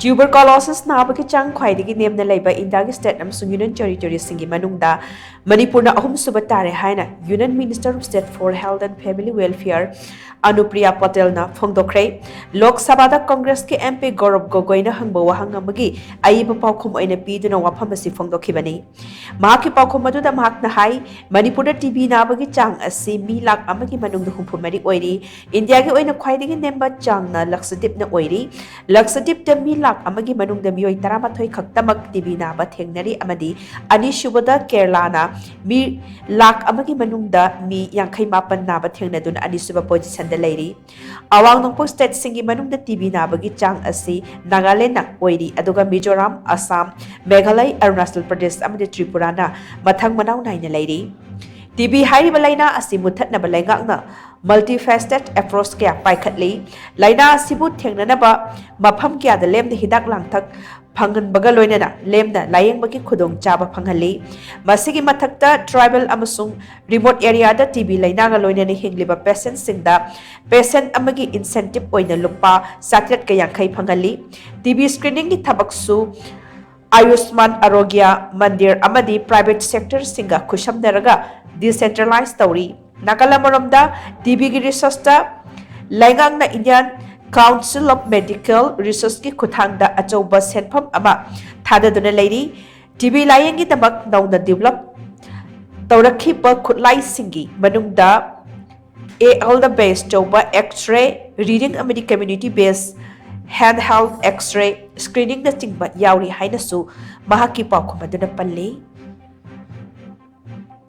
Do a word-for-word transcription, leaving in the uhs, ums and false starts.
Tuberculosis ꯅꯥꯕꯒꯤ ꯆꯥꯡ ꯈ꯭ꯋꯥꯏꯗꯒꯤ ꯅꯦꯝꯅ ꯂꯩꯕ ꯏꯟꯗꯤꯌꯥꯒꯤ state ꯑꯃꯁꯨꯡ union territoriesꯁꯤꯡꯒꯤ ꯃꯅꯨꯡꯗ ꯃꯅꯤꯄꯨꯔꯅ ꯑꯍꯨꯝꯁꯨꯕ ꯇꯥꯔꯦ ꯍꯥꯏꯅ Union Minister of State for Health and Family Welfare ꯑꯅꯨꯄ꯭ꯔꯤꯌꯥ ꯄꯇꯦꯜꯅ ꯐꯣꯡꯗꯣꯛꯈ꯭ꯔꯦ꯫ ꯂꯣꯛ ꯁꯚꯥꯗ ꯀꯪꯒ꯭ꯔꯦꯁꯀꯤ MP ꯒꯧꯔꯕ ꯒꯣꯒꯣꯏꯅ ꯍꯪꯕ ꯋꯥꯍꯪ ꯑꯃꯒꯤ ꯑꯏꯕ ꯄꯥꯎꯈꯨꯝ ꯑꯣꯏꯅ ꯄꯤꯗꯨꯅ ꯋꯥꯐꯝ ꯑꯁꯤ ꯐꯣꯡꯗꯣꯛꯈꯤꯕꯅꯤ꯫ ꯃꯍꯥꯛꯀꯤ ꯄꯥꯎꯈꯨꯝ ꯑꯗꯨꯗ ꯃꯍꯥꯛꯅ ꯍꯥꯏ, ꯃꯅꯤꯄꯨꯔꯗ TB ꯅꯥꯕꯒꯤ ꯆꯥꯡ ꯑꯁꯤ ꯃꯤ ꯂꯥꯈ ꯑꯃꯒꯤ ꯃꯅꯨꯡꯗ ꯍꯨꯝꯐꯨ ꯃꯔꯤ ꯑꯣꯏꯔꯤ꯫ ꯏꯟꯗꯤꯌꯥꯒꯤ ꯑꯣꯏꯅ ꯈ꯭ꯋꯥꯏꯗꯒꯤ ꯅꯦꯝꯕ ꯆꯥꯡꯅ ꯂꯛꯁꯗꯤꯞꯅ ꯑꯣꯏꯔꯤ꯫ ꯂꯛꯁꯗꯤꯞꯇ ꯃꯤ ꯂꯥꯈ ꯑꯃꯒꯤ ꯃꯅꯨꯡꯗ ꯃꯤꯑꯣꯏ ꯇꯔꯥꯃꯥꯊꯣꯏ ꯈꯛꯇꯃꯛ TB ꯅꯥꯕ ꯊꯦꯡꯅꯔꯤ ꯑꯃꯗꯤ ꯑꯅꯤꯁꯨꯕꯗ ꯀꯦꯔꯂꯥꯅ ꯃꯤ ꯂꯥꯈ ꯑꯃꯒꯤ ꯃꯅꯨꯡꯗ ꯃꯤ ꯌꯥꯡꯈꯩ ꯃꯥꯄꯟ ꯅꯥꯕ ꯊꯦꯡꯅꯗꯨꯅ ꯑꯅꯤꯁꯨꯕ positionꯗ ꯂꯩꯔꯤ꯫ ꯑꯋꯥꯡ ꯅꯣꯡꯄꯣꯛ stateꯁꯤꯡꯒꯤ ꯃꯅꯨꯡꯗ TB ꯅꯥꯕꯒꯤ ꯆꯥꯡ ꯑꯁꯤ ꯅꯥꯒꯥꯂꯦꯟꯗꯅ ꯑꯣꯏꯔꯤ, ꯑꯗꯨꯒ ꯃꯤꯖꯣꯔꯥꯝ, ꯑꯁꯥꯝ, ꯃꯦꯘꯥꯂꯌ, ꯑꯔꯨꯅꯥꯆꯜ ꯄ꯭ꯔꯗꯦꯁ ꯑꯃꯗꯤ ꯇ꯭ꯔꯤꯄꯨꯔꯥꯅ ꯃꯊꯪ ꯃꯅꯥꯎ ꯅꯥꯏꯅ ꯂꯩꯔꯤ꯫ TB ꯍꯥꯏꯔꯤꯕ ꯂꯥꯏꯅꯥ ꯑꯁꯤ ꯃꯨꯠꯊꯠꯅꯕ ꯂꯩꯉꯥꯛꯅ multifaceted approach ꯀꯌꯥ ꯄꯥꯏꯈꯠꯂꯤ꯫ ꯂꯥꯏꯅꯥ ꯑꯁꯤꯕꯨ ꯊꯦꯡꯅꯅꯕ ꯃꯐꯝ ꯀꯌꯥꯗ ꯂꯦꯝꯅ ꯍꯤꯗꯥꯛ ꯂꯥꯡꯊꯛ ꯐꯪꯍꯟꯕꯒ ꯂꯣꯏꯅꯅ ꯂꯦꯝꯅ ꯂꯥꯌꯦꯡꯕꯒꯤ ꯈꯨꯗꯣꯡꯆꯥꯕ ꯐꯪꯍꯜꯂꯤ꯫ ꯃꯁꯤꯒꯤ ꯃꯊꯛꯇ, tribal ꯑꯃꯁꯨꯡ remote areaꯗ TB ꯂꯥꯏꯅꯥꯒ ꯂꯣꯏꯅꯅ ꯍꯤꯡꯂꯤꯕ patientꯁꯤꯡꯗ patient ꯑꯃꯒꯤ incentive ꯑꯣꯏꯅ ꯂꯨꯄꯥ ꯆꯥꯇ꯭ꯔꯦꯠꯀ ꯌꯥꯡꯈꯩ ꯐꯪꯍꯜꯂꯤ꯫ TB screeningꯒꯤ ꯊꯕꯛꯁꯨ ꯑꯌꯨꯁꯃꯥꯟ ꯑꯔꯣꯒ꯭ꯌ ꯃꯟꯗꯤꯔ ꯑꯃꯗꯤ private sectorꯁꯤꯡꯒ ꯈꯨꯠꯁꯝꯅꯔꯒ decentralize ꯇꯧꯔꯤ꯫ ꯅꯥꯀꯜ ꯑꯃꯔꯣꯝꯗ, TBꯒꯤ researchꯇ ꯂꯩꯉꯥꯛꯅ Indian Council of Medical Researchꯀꯤ ꯈꯨꯠꯊꯥꯡꯗ ꯑꯆꯧꯕ ꯁꯦꯟꯐꯝ ꯑꯃ ꯊꯥꯗꯗꯨꯅ ꯂꯩꯔꯤ꯫ TB ꯂꯥꯌꯦꯡꯒꯤꯗꯃꯛ ꯅꯧꯅ develop ꯇꯧꯔꯛꯈꯤꯕ ꯈꯨꯠꯂꯥꯏꯁꯤꯡꯒꯤ ꯃꯅꯨꯡꯗ ALꯗ base ꯇꯧꯕ X-ray reading ꯑꯃꯗꯤ community based handheld X-ray screeningꯅꯆꯤꯡꯕ ꯌꯥꯎꯔꯤ ꯍꯥꯏꯅꯁꯨ ꯃꯍꯥꯛꯀꯤ ꯄꯥꯎꯈꯨꯝ ꯑꯗꯨꯅ ꯄꯜꯂꯤ꯫